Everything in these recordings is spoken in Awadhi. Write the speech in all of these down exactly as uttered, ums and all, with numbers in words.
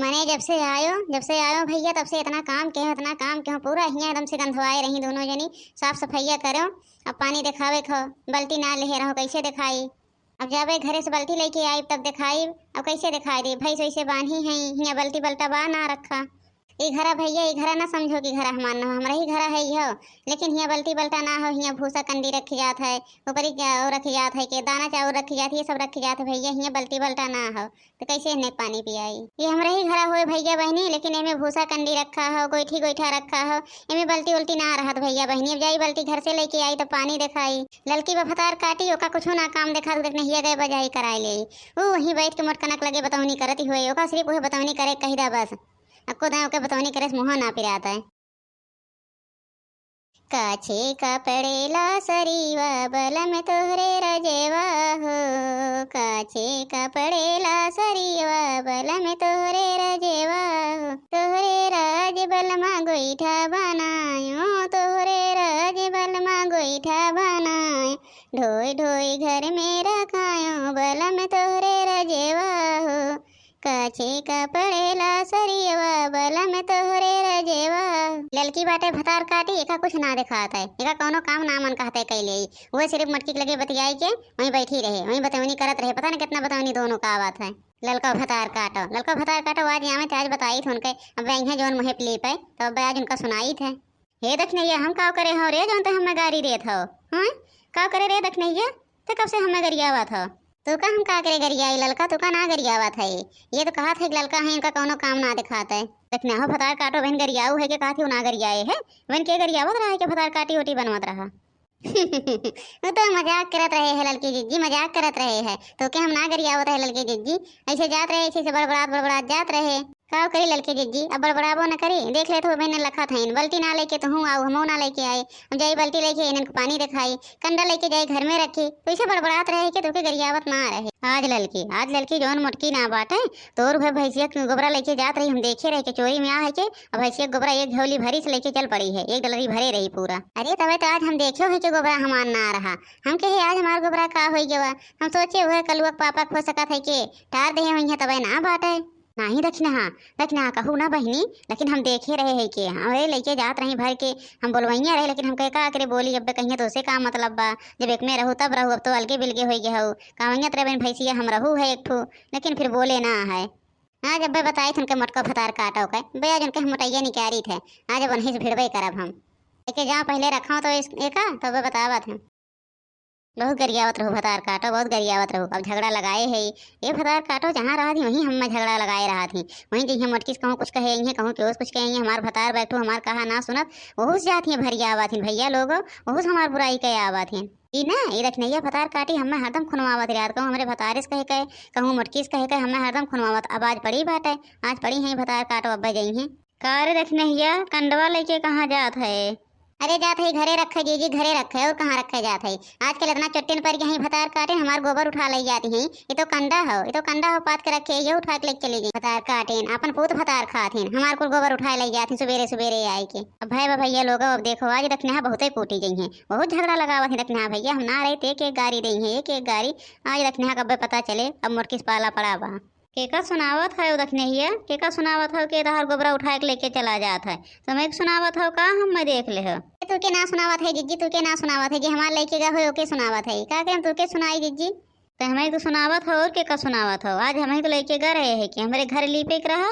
मने जब से आयो, जब से आयो भइया, तब से इतना काम केहो, इतना काम केहो, पूरा हियाँ एकदम से गंधवाए रही दोनों जनी। साफ सफइया करो, अब पानी देखावे खो, बल्टी ना लेहे रहो, कैसे देखाई? अब जाबे घरे से बल्टी लइके आइब तब देखाइब, अब कैसे देखाई दे? भैंस वैसे बान्ही है, हियाँ बल्टी बल्टा बा ना रखा। ई घरा भइया, ई घरा ना समझो कि घरा हमार ना हो, हमरा ही घरा है इहो, लेकिन हियाँ बल्टी बल्टा ना हो, हियाँ भूसा कंडी रखी जात है, ऊपरी चा-, वो रखी जात है के दाना चाउर रखी जात है, ये सब रखी जात है भइया, हियाँ बल्टी बल्टा ना हो, तो कैसे इन्हें पानी पियाई? ये हमरा ही घरा होए भइया बहिनी, लेकिन एमे भूसा कंडी रखा हो, गोइठी गोइठा रखा हो, एमे बल्टी उल्टी ना रहत भइया बहिनी। अब जाई बल्टी घर से लइके आई तो पानी देखाई। ललकी बा भतार काटी, ओका कुछो ना काम देखा, देख नहिया गए बजाई कराई ले। ऊ वहीं बैठ के मोट कनक लगे बतौनी करत ही होए, ओका सिर्फ उहे बतौनी करे कही दा बस। अक्को दाएं ओके बतौनी करे से मुँह ना पिरात है। काछे का पड़ेला सरीवा बलम तोहरे रजेवा हो, काछे का पड़ेला सरीवा बलम तोहरे रजेवा हो, तोहरे राज बलमा गोइठा बनायो, तोहरे राज बलमा गोइठा बनायो, ढोई ढोई घर में रखायो बलम तोहरे रजेवा हो, काछे का पड़ेला सरियवा बलम तोहरे रजेवा। ललकी बाटे भतार काटी, एका कुछ ना देखात है, एका कौनो काम ना मन कहते कैले ही। उहे सिर्फ मोटकी के लगे बतियाई के वहीं बैठी रहे, वहीं बतौनी करत रहे, पता न कितना बतौनी दोनों का आवत है। ललका भतार काटो, ललका भतार काटो, आज आवे थे, आज बताई थे उनके, अब वहीं है जौन मुहे पलीप है, तो अब आज उनका सुनाई थे। हे दखनैया, हम काव करे हव रे, जौन ते हमें गारी देत हव? हैं? काव करे रे दखनैया? ते कब से हमें गरियावत हव? तू का हम का करे गरियाई ललका, तू का ना गरियावत है? ये तो कहत है कि ललका है, इनका कौनो काम ना दिखात है। दखनैया हो भतार काटो, बहन गरियाऊ है के कहत ही, उ ना गरियाए है। बहन के गरियावत रहा है के भतार काटी ओटी बनवत रहा? उ तो मजाक करत रहे है ललकी जिज्जी, मजाक करत रहे है। तो के हम ना गरियावत रहे ललकी जिज्जी, ऐसे जात रहे, ऐसे, ऐसे बड़बड़ात, बड़बड़ात जात रहे। का करी ललकी जिज्जी, अब बड़बड़ाबो न करी। देख लेत हो, बहन लखत हईन, बल्टी ना लेके तो हूँ आऊ, हमहू ना लेके आए। हम जाई बल्टी लेके, इन्हन को पानी दिखाई, कंडा लेके जाई घर में रखी। तो ऐसे बड़बड़ात रहे कि तोके गरियावत ना रहे। आज ललकी, आज ललकी जौन मोटकी ना बाटे, तोर उहे भैंसिया के गोबरा लेके जात रही, हम देखे रहे के चोरी में आ है के, अब भैंसिया के गोबरा एक झोली भरी से लेके चल पड़ी है, एक डलरी भरे रही पूरा। अरे तबे तो आज हम देखे है के गोबरा हमार ना रहा। हम कहे आज हमार गोबरा का होई गवा, हम सोचे उहे कलुआ के पापा के हो सकत है के, टार दे हुई है तबे ना बाटे। नाही दखिनहा, दखिनहा कहू ना बहिनी, लेकिन हम देखे रहे है के, हमरे लइके जात रही भर के, हम बोलवइया रहे, लेकिन हम कहे का करे बोली, अब्बे कहिया तो से का मतलब बा, जब एक में रहू तब रहू, अब तो अलगे बिलगे होई गए हऊ। कावैया तेरे बहन भैंसिया हम रहू है एक ठू, लेकिन फिर बोले ना है। आज अब्बे बताई थे उनके मोटका भतार काटो के, बे आज उनके हम मोटैया निकाली थे, आज अब उन्हीं से भिड़बे करब हम। लेके जाओ पहले रखो तो इस, एका, तब बतावत हम। बहुत गरियावत रहू भतार काटो, बहुत गरियावत रहू। अब झगड़ा लगाए है, ए भतार काटो, जहाँ रहत ही वहीं हम्मे झगड़ा लगाए रहत ही। वहीं जइहे मोटकी से कहूँ कुछ कहे अइहे, कहूँ केहू से कुछ कहे अइहे, हमार भतार बैठू हमार कहा ना सुनत, ओहू से जात ही भरियावत ही। भैया लोगो, ओहू से हमार बुराई कहे आवत ही। ई ना, ई रखनैया भतार काटी हम्मे हरदम खुनवावत रहे, कहूँ हमरे भतारे से कहे कहे, कहूँ मोटकी से कहे कहे, हम्मे हरदम खुनवावत। अब आज पड़ी बाटे, आज पड़ी है भतार काटो, अब्बे जइहे। का रे रखनैया, कंडवा लेके कहाँ जात है? अरे जात है घरे रखे जीजी, घरे रखे, और कहाँ रखे जात है? आजकल इतना चट्टिन पर गई भतार काटिन, हमार गोबर उठा ले जाती हैं। ये तो कंडा हो, ये तो कंडा हो पात के रखे, ये उठा के लेके चली गई भतार काटिन, अपन पूत भतार खातिन, हमार कुल गोबर उठा ले जातिन सुबेरे सुबेरे आए के। अब भाई बा भैया लोग, अब देखो आज रखनैया बहुते कूटी गई हैं, बहुत झगड़ा लगावत हैं रखनैया भैया, हम ना रहे ते एक एक गारी दई हैं, एक एक गारी। आज रखनैया कब्बे पता चले, अब मोटकी से पाला पड़ा बा। केका सुनावत है ओ दखनैया? केका सुनावत हो के तहार गोबरा उठाए के लेके चला जात है? समय के सुनावत हो का? हम मैं देख ले हो। ए, तू के ना सुनावत है जिज्जी, तू के ना सुनावत है, जे हमार लइके गा हो ओके सुनावत है। का के हम तू के सुनाई जिज्जी? ते हमें तो सुनावत हो और केका सुनावत हो? आज हमें तो लइके गा रहे है कि हमरे घर लीपे के रहा,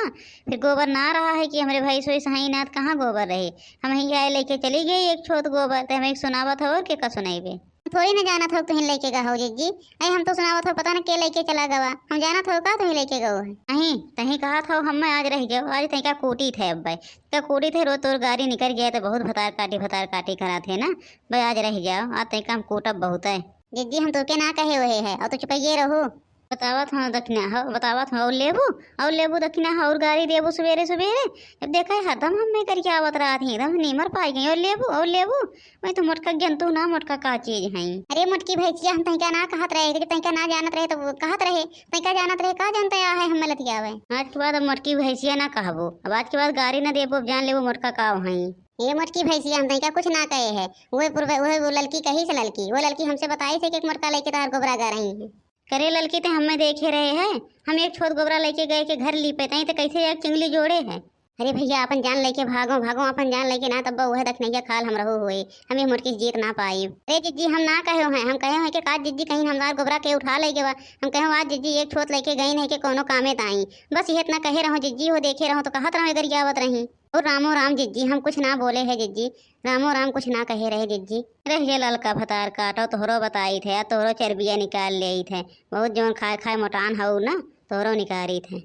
फिर गोबर ना रहा है कि हमरे भैंस वैस हई ना, तो कहाँ गोबर रहे? हम ही आए लेके चली गई एक छोत गोबर, ते हमें सुनावत हो और केका सुनाइबे? थोड़ी ना जानत हो तुहिन लइके गा हो जिज्जी। अरे हम तो सुनावत हो पता न के लइके चला गवा। हम जानत हो का तुहिन लइके गो है? नहीं, तही कहत हो हम आज रह जाओ, आज तैका कूटी थे अब भाई। का कूटी थे रोज तोर गारी निकर गया तो बहुत भतार काटी, भतार काटी करा थे ना। भाई आज रह जाओ, आज तैका हम कूटब बहुत है। जिज्जी हम तोके ना कहे वहे है, और तो चुपइये रहो। बतावत हो दखिना हो, बतावत हो, और लेबू, और लेबू दखिना हो, और गारी देबू सुबेरे सुबेरे। अब देखा है, हरदम हमें गरियावत रहत ही, एकदम नीमर पाई गई, और लेबू, और लेबू। वही तो मोटका ज्ञान तू ना, मोटका का चीज है? अरे मोटकी भैंसिया, हम तैका ना कहत रहे, कि जब तैका ना जानत रहे तो वो कहत रहे, तैका जानत रहे, का जानते आ है हमें लतियावे। आज के बाद अब मोटकी भैंसिया ना कहबो, अब आज के बाद गारी ना देबो, अब जान लेबो मोटका का है। ये मोटकी भैंसिया, हम तैका कुछ ना कहे है, वो पूर्वे, वो, वो ललकी कही से ललकी, वो ललकी हमसे बताई से कि एक मोटका लेके तार गोबरा गा रही है। करे ललकी, ते हमें देखे रहे है, हम एक छोट गोबरा लइके गए के घर लीपे तई, ते कैसे एक चिंगली जोड़े है। अरे भइया, आपन जान लइके भागो, भागो, आपन जान लइके ना, तब वह दखनइया खाल हम रहो हुए, हम ये मोटकी से जीत ना पाई। अरे जिज्जी, हम ना कहे हैं, हम कहे हैं कि का जिज्जी कहीं हमदार गोबरा के उठा लइके बा, हम कहे आज जिज्जी एक छोट लइके गई नहीं के कोनो कामे ताई, बस ये इतना कहे रहो जिज्जी हो, देखे रहो तो कहत रहो गरियावत रही। और रामो राम जिज्जी, हम कुछ ना बोले है जिज्जी, रामो राम कुछ ना कहे रहे जिज्जी। रह ये ललका भतार काटो, तोहरो बताई थे, तोहरो चरबिया निकाल ले थे, बहुत जौन खाए खाए मोटान हऊ ना, तोहरो निकारी थे।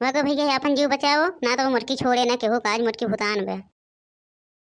वाह तो भइया, आपन जीव बचाओ, ना तो मोटकी छोड़े ना केहू काज, मोटकी भूतान बे।